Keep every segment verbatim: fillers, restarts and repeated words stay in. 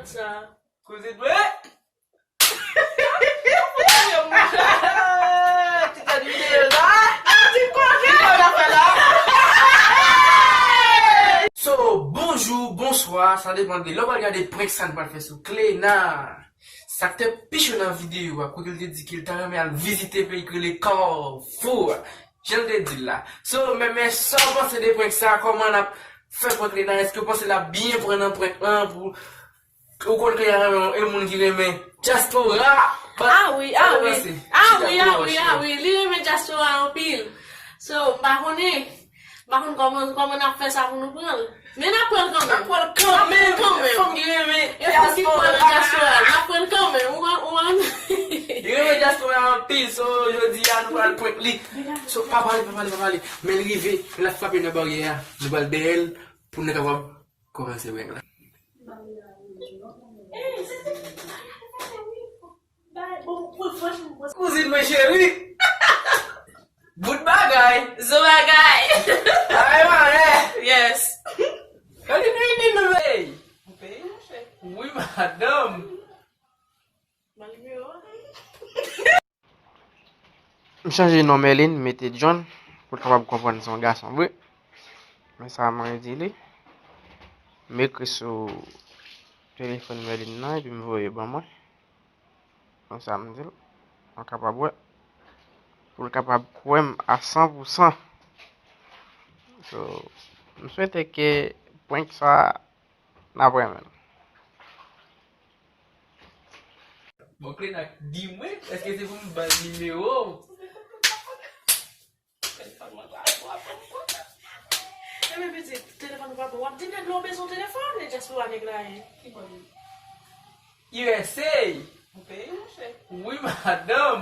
Sa. Kouzin mwen. Ti tèt videyo sa. Ah, ti koze. Ti koze afè la. So, bonjou, bonswa, sa depann de lè w pral gade prank sa n pral fè sou Klena. Sa k te pi cho nan videyo a, kote l te di ke l ta renmen al vizite peyi k rele Kafou. Jan l te di l la. So, men, men sa w panse de prank sa, kòman n ap fè prank Klena? Èske w panse l ap byen pran nan prank lan pou Ou konn ke y a yon, yon moun ki renmen dyaspora. Ah wi, ah wi. Ah wi, ah wi, ah wi. Li renmen dyaspora anpil. So, m pa konnen. M pa konn kòman, kòman n ap fè sa pou nou pran l. Men n ap pran l kanmenm. N ap pran l kanmenm. N ap pran l kanmenm. Fanm ki renmen dyaspora. N ap pran l kanmenm. Ou konn, ou konn. Li renmen dyaspora anpil. So, jodi a, nou pral prank li. So, pa pale, pa pale, pa pale. Men l rive, men l ap frape nan baryè a. Nou pral dèyè l pou nou kapab kòmanse prank la. Kouzin mwen cheri. Bout bagay. Zo bagay. Ay, mare. Yes. Gade nou vini nou, hey. Ou peye, monchè. Wi, madanm. Malgre yo. M chanje non Merlin, m mete John, pou l kapab konprann se yon gason vre. Men sa mwen di li. M ekri sou telefòn Merlin nan, epi m voye ban mwen. Konsa m di l, mwen kapab wè. Pou l kapab kwè m a san pou san. So, m swete ke prank sa, n ap renmen l. Bon, Klena, di mwen, èske se pou m ba l nimewo w? Telefòn mwen pa bon, apre m kontan. Ebyen, pitit, telefòn ou pa bon. W ap di nèg la w bezwen yon telefòn, e dyaspora nèg la ye. Ki bò li? U S A. Ou peye, monchè? Wi, madanm.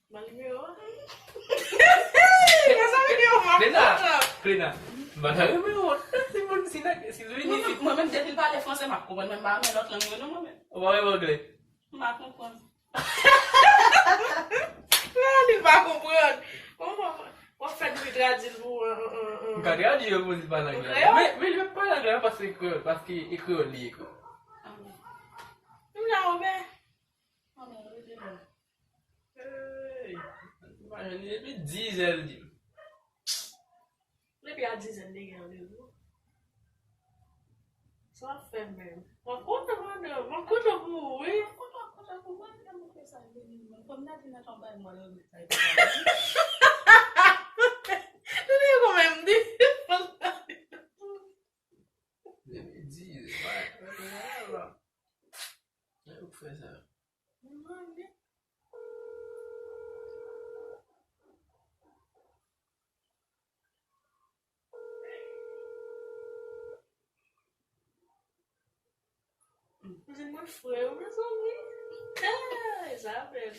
Ban nimewo a. Gade sa videyo m ap Klena, kontan. Klena, m pa ta renmen wont. Si moun, si nèg, si l vini, si mwen menm, depi l pale franse, m ap konprann, men m pa renmen lòt lang yo non, mwen menm. Ou pa renmen anglè? M pa konprann. Ah, li pa konprann. Bon, bon, bon. W ap fè diri tradui l pou, euh, euh, euh, euh. M ka tradui yo pou li pale anglè. Kreyòl? Men, men li pa pale anglè, paske kreyòl, paske e kreyòl li ye. Ah, wi. M la, Robè. Hey, m pa jwenn li depi dizè, l di m. Depi a dizè, m te gen randevou. Sa w ap fè menm? M ap kontan, madanm. M ap kontan pou ou, wi. M ap kontan, kontan pou mwen, m ap fè sa, vini, mwen. Kòm n ap vin ak yon bagay, mwen, yo, met sa, yo. Tande kòman m di. Depi dizè, mwen, mwen, mwen. Sa yo k fè sa? Kouzin mwen fre wi, mezanmi. Hey, sa bèl.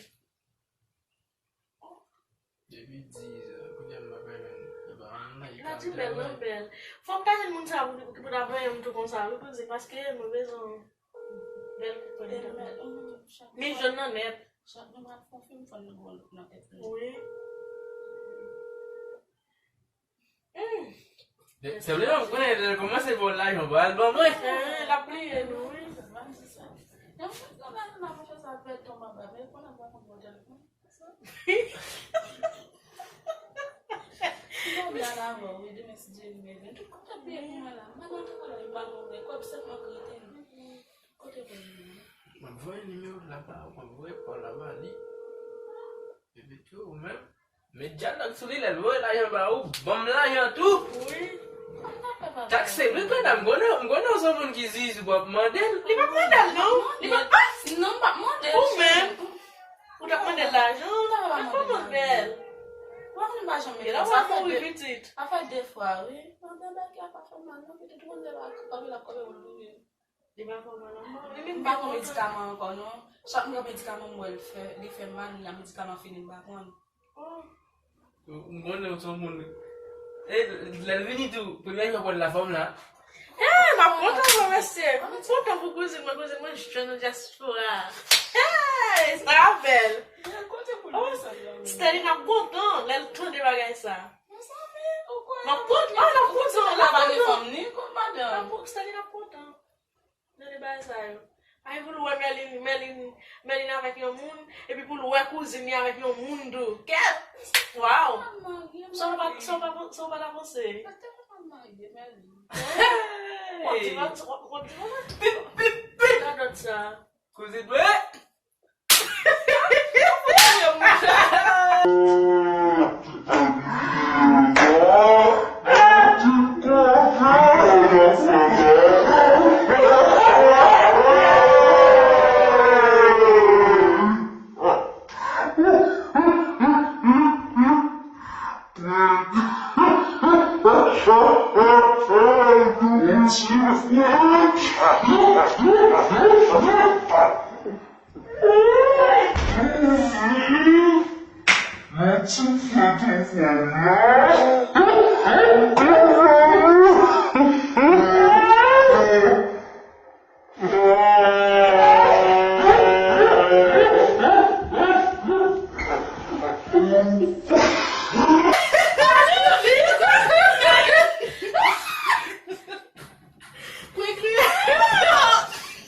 Depi dizè, kounye a m pa renmen l. E pa ann nan, li ka Natirèl, bèl. Fò m pa jwenn moun sa pou, ki pou ta renmen m tou konsa, wi, kouzin, paske mwen bezwen bèl koup mwen. Men jòn nan nèt. Chak nou pral fè yon fim, fò nou gon look nan tèt nou. Wi. Hmm. Sèlman, m konnen lè l kòmanse ba w lajan, ba l ban mwen. Eh, l ap pliye nou, wi. Mwen di sa. Yon fèt nan lajan nan mwen fè sa pèd tonbe anba, men konnen pa konn bò tèlefòn. Mwen la avè w, wi, demen si Dye vle, men tout kote piye pou mwen la. Mwen nan tout kote, m pa konn kòb sèlman ki rete m. Kote pou mwen? M ap voye nimewo w la ba ou, m ap voye pa w la ba li. Epi tou, ou menm, met dyalòg sou li, lè l voye lajan ba ou, ban m lajan tou. Wi. Takse m wi, Klena, m konnen, m konnen w se yon moun ki zuzu, w ap mande l. Li p ap mande l, non. Li p ap, ah! Non, m p ap mande l. Ou menm, ou t ap mande l lajan, ou t ap mande l. W ap vin pa janm. E la w ap mouri pitit. Sa fè de fwa, wi. Mwen bebe ki ap fè mal, non, pitit ou konn se pa, pa vin ap kote moun touye. Li pa fè w mal ankò. Li menm m pa pran medikaman ankò, non. Chak m pran medikaman, m wè l fè, li fè m mal, m nan medikaman fini, m pa pran l. Oh. M konnen w se yon moun. E, lè l vini tou, premye jou w ap wè l la fanm la. Hey, m ap kontan pou mesye. M kontan pou kouzin mwen, kouzin mwen jwenn nan dyaspora. Hey, sa bèl. Sterlin ap kontan lè l tande bagay sa. M ap kontan, oh, l ap kontan, l ap kontan. Sterlin ap kontan. Bagay sa yo. Ay, pou l wè Merlin, Merlin, Merlin avèk yon moun, epi pou l wè kouzin li avèk yon moun tou. Kèt! Waw! Sa w pa, sa w pa, sa w pa ta panse? Hey! Pip, pip, pip! Kouzin mwen!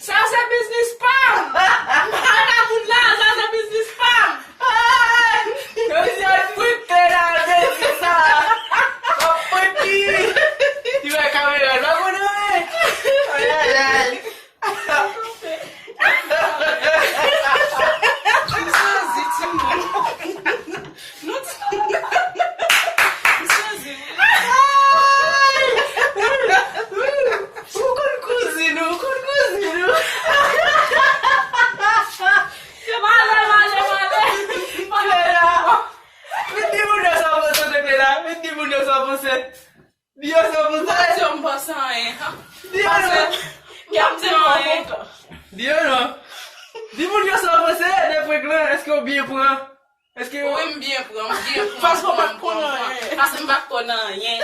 Sa se biznis pa m! Mwen pa moun la, sa se biznis pa m! Ay! Yo di al fwete la, al beze sa! W ap fwete! Li wè kamera, l pa konn anyen! Ay, ay, ay! M sezi, timoun. Nou ti- M sezi. Ay! Ou konn kouzin ou, ou konn kouzin ou. Male, male, male. Male la. Vin di moun yo sa w panse de Cléna. Vin di moun yo sa w panse. Di yo sa w panse. M pa di yo m panse anyen. Di yo non. Paske, m pa di yo anyen. Di yo non. Di moun yo sa w panse de prank lan. Èske w byen pran? Èske w... Wi, m byen pran, m byen pran. Paske w pa t konn anyen. Paske m pa t konn anyen.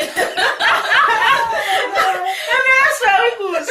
Ebyen, respè wi, kouz.